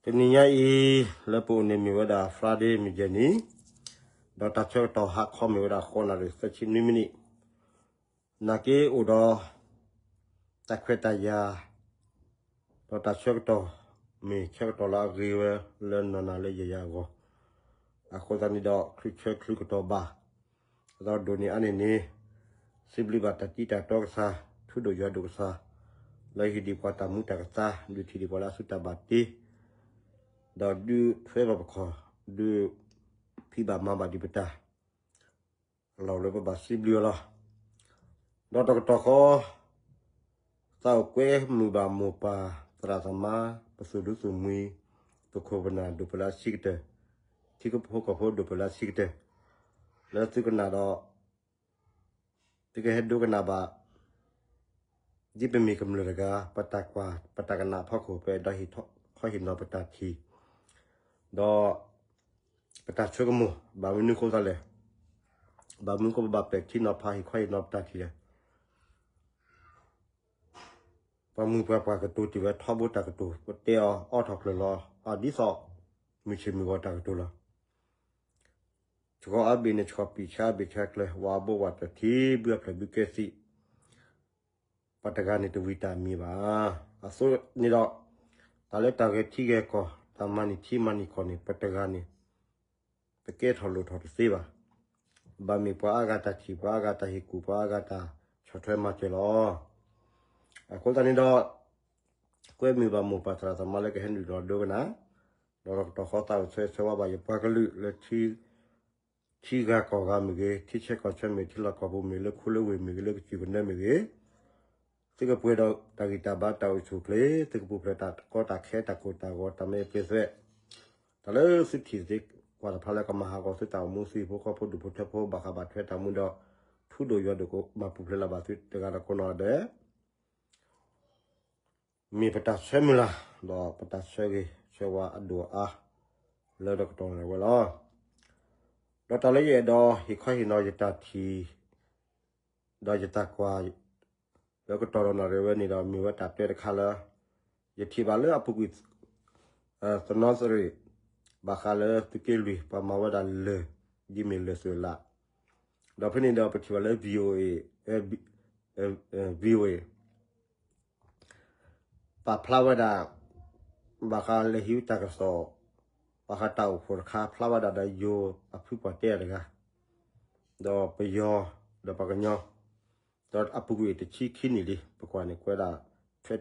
တနံၤညါအံၤ လၢပအိၣ်န့ၣ်မ့ၢ်ဝဲဒၣ် Friday မုၢ်ယဲၢ်နံၤ, ဒီးတၢ်ဆၢကတီၢ်ဟါခီမ့ၢ်ဝဲဒၣ် ဃိးနၣ်ရံၣ် သၢဆံနွံမံးနံး, နာ်က့အိၣ်ဒီး တၢ်ခွဲးတၢ်ယာ် ဒီးတၢ်ဆၢကတီၢ် မ့ၢ်ဆၢကတီၢ်လၢအဂ့ၤဝဲလၢနီၢ်နၤလၢယဲၢ်ယၤအဂီၢ်, အဃိသတးန့ၣ်ဒီး ချုးဆၢချုးကတီၢ်ဘၣ်, ဒီးဒိၣ်န့ၢ်အါန့ၢ်န့ၣ် စံးဘျုးဘၣ်တၢ်တံတၢ်တီကစၢ်, ထူဒိၣ်ယွၤဒိၣ်ကစၢ်, လၢဟ့ၣ်ဒံးပှၤတၢ်မူတၢ်ကသါ, ဒုးထံၣ်ဒံးပှၤလၢအစုတၢ်ဘၣ်တ့, ဒီးဒုးထွဲဘၣ်ပခီၣ်, ဒုးဖံးဘၣ်မၤဘၣ်ဒံးပတၢ် လီၤလၢပဘၣ်စံးဘျုးအီၤလီၤ. ဒီးတကတီၢ်ဃီ သးအိၣ်ကွဲမုာ်ဘၣ်မိၢ်ပၢ်သရၣ်သမါ ပသူၣ်ဒူသူၣ်မှံ ပခိၣ်ပနၢ်ဒိၣ်ပလၢအဆံးကတၢၢ်, ထံဖိကီၢ်ဖိဒိၣ်ပလၢအဆံးကတၢၢ်, လၢသုကနၣ်ဒီး သုကဟဲဒိကနၣ်ဘၣ် ဒ်ပမ့ၢ်ကမျၢၢ်တဂၤ ပတၢ်ကွၢ် ပတၢ်ကနၣ်အဖီခိၣ် ပအဲၣ်ဒိးဟ့ၣ်ခီဟ့ၣ်နီၤပတၢ်ထံၣ်, ဒီးပတၢ်ဆိကမိၣ် ဘၣ်မနုၤဃိသတးလဲၣ်, ဘၣ်မနုၤဃိပဘၣ်ပဲာ်ထံနီၤဖးဟ့ၣ်ခီဟ့ၣ်နီၤပတၢ်ထံၣ်လဲၣ်. ပှၤမုၢ်ပှၤပှၢ်ကတိၤတ့ၢ်ဝဲထီဘိတၢ်ကတိၤ ပတဲအီၤအီထီၣ်ကျၢၤလီၤ, အဒ်သိး မုၢ်ဆ့ၣ်မုၢ်ဂီၤတၢ်ကတိၤလီၤ. ဆှီအါဘ့ၣ်န့ၣ် ဆှီပံာ်ဆါဘ့ၣ်ဆါကျၢၤ, ဝၤဘိဝၤတထံ ဘုအဖျၢၣ်ဘုကဲသံး, ပှၤတဂၤန့ၣ်တဝံၤတၢ်မံၤဘၣ်. အသိးန့ၣ်ဒီး တၢ်လၢတၢ်ဂဲၤထံဂဲၤကီၢ် တၢ်မၤန့ၢ်ထံမၤန့ၢ်ကီၢ်န့ၣ် ပတဂၤန့ၣ် ပကဲထီၣ်လိၣ်ထီၣ်တသ့ဘၣ်. ဘၣ်မ့ၢ်ပှၤအါဂၤတၢ်ထံၣ် ပှၤအါဂၤတၢ်ဟ့ၣ်ကူၣ် ပှၤအါဂၤတၢ်ဆီၣ်ထွဲမၤစၢၤလီၤ. အဃိသတးန့ၣ်ဒီး ကွဲမုာ်ဘၣ်မိၢ်ပၢ်သရၣ်သမါလၢကဟဲနုာ်လီၤဒိကနၣ်, ဒီးတကတီၢ်ဃီသးအိၣ်ဆၢဂ့ၤဆၢဝါဘၣ်ယပှၤကလုာ်လၢ ထံဂၤကီၢ်ဂၤမ့ၢ်ဂ့ၤ, ထံဆၢကီၢ်ဆၢမ့ၢ်ဂ့ၤ, ထံလီၢ်ကီၢ်ပူၤမ့ၢ်ဂ့ၤ, လၢခိလၢဝ့ၢ်မ့ၢ်ဂ့ၤ, လၢကစၢၢ်ကနၢမ့ၢ်ဂ့ၤ, သုကပှဲၤဒီးတၢ်ဂံၢ်တၢ်ဘါတၢ်အိၣ်ဆူၣ်အိၣ်ချ့, သုကပူၤဖျဲးတၢ်ကီတၢ်ခဲတၢ်ကိၢ်တၢ်ဂီၤ တၢ်မၤအၢပှဲၤသွဲၣ်, တၢ်လၢသုထံၣ်သုကွၢ်တဖၣ်လၢကမၤဟးဂီၤသုတၢ်အိၣ်မူ သုဟံၣ်ဖိဃီဖိဒူၣ်ဖိထၢဖိ ဘၣ်ဃးဘၣ်ထွဲတၢ်မူဒီး ထူဒိၣ်ယွၤဒိၣ်ကမၤပူၤဖျဲးလၢ်ဘၣ်သုတဂၤဒီးကိးနီၢ်ဂၤဒဲး မ့ၢ်ပတၢ်ဆၢမုၢ်လၢ် ဒီးပတၢ်ဆၢဂ့ၤဆၢဝါအဒိၣ်အါ လၢတကတီၢ်န့ၣ်ဝဲလီၤ. ဒီးတၢ်လၢယအဲၣ်ဒိးဟ့ၣ်ခီဟ့ၣ်နီၤယတၢ်ထံၣ် ဒီးယတၢ်ကွၢ် လၢကတီၢ်ဒီးနီၣ်ရံၣ်ဝဲန့ၣ်ဒီး မ့ၢ်ဝဲတၢ်တဲတခါလၢ ယထံၣ်ဘၣ်လၢအပူၤကွံာ် သနီသရံၣ် ဘၣ်ဃးလၢသုးက့လွံၢ် ပှၤမၤဝဲဒၣ်လၢၢ် ဒ်မ့ၢ်လၢၢ်သုးလး ဒီးဖဲန့ၣ်ဒီးပထံၣ်ဘၣ်လၢ VOA အ VOA ပာ်ဖျါဝဲဒၣ် ဘၣ်ဃးလၢဟံးတၢ်ကစီၣ် ဘၣ်ဃးတၢ်အိၣ်ဖှိၣ်တခါ ဖျါဝဲဒၣ်ဒီးယိၤအဖုပှၤတဲအတဂၤ ဒီးပယီၤ ဒီးပှၤကညီ ဒီးအပူၤကွံာ်တဆံခံနံၣ်လံ ပကွၢ်န့ၣ် ကွဲးဒၣ် ထွဲ